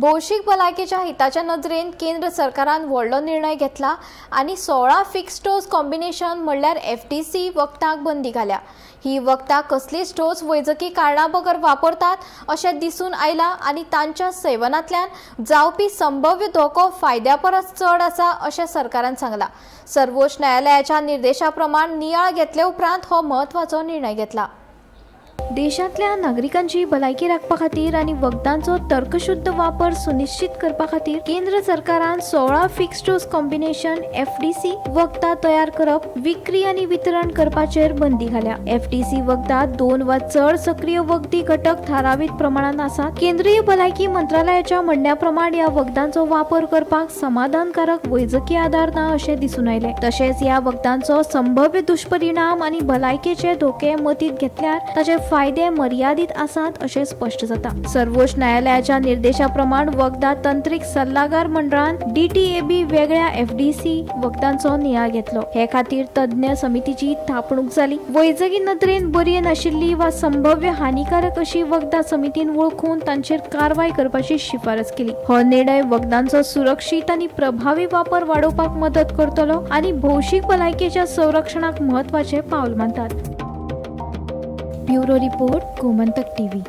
भौशीक भलायकेच्या हिताच्या नदरेन केंद्र सरकारान व्हडलो निर्णय घेतला आनी 16 फिक्स डोस कॉम्बिनेशन म्हणल्यार एफडीसी वखदांक बंदी घाल्या. ही वखदां कसलीच डोस वैजकी कारणां बगर वापरतात अशें दिसून आयलां आनी तांच्या सेवनांतल्यान जावपी संभव्य धोको फायद्या परस चड आसा अशें सरकारान सांगलां. सर्वोच्च न्यायालयाच्या निर्देशा प्रमाण नियाळ घेतले उपरांत हो म्हत्वाचो निर्णय घेतला. देशांतल्या नागरिकांची भलायकी राखपा खातीर आनी वखदांचो तर्कशुद्ध वापर सुनिश्चित करपा खातीर केंद्र सरकारान 16 फिक्स डोस कॉम्बिनेशन एफडीसी वखदां तयार करप, विक्री आनी वितरण करपाचेर बंदी घाल्या. एफडीसी वखदां 2 वा चड सक्रीय वखदी घटक थारावीत प्रमाणांत आसा. केंद्रीय भलायकी मंत्रालयाच्या म्हणण्या प्रमाण ह्या वखदांचो वापर करपाक समाधानकारक वैजकी आदार ना अशें दिसून आयलें. तशेंच ह्या वखदांचो संभव्य दुश्परिणाम आनी भलायकेचे धोके मतींत घेतल्यार ताचे फायदे मर्यादीत आसात अशें स्पश्ट जाता. सर्वोच्च न्यायालयाच्या निर्देशा प्रमाण वखदां तंत्रीक सल्लागार मंडळान डीटीएबी वेगळ्या एफडीसी वखदांचो नियाळ घेतलो. हे खातीर तज्ञ समितीची थापणूक जाली. वैजकी नदरेन बरी नाशिल्ली वा संभव्य हानिकारक अशी वखदां समितीन वळखून तांचेर कारवाय करपाची शिफारस केली. हो निर्णय वखदांचो सुरक्षीत आनी प्रभावी वापर वाडोवपाक मदत करतलो आनी भौशीक भलायकेच्या संरक्षणाक म्हत्वाचें पावल मानतात. Bureau report, Gomantak TV.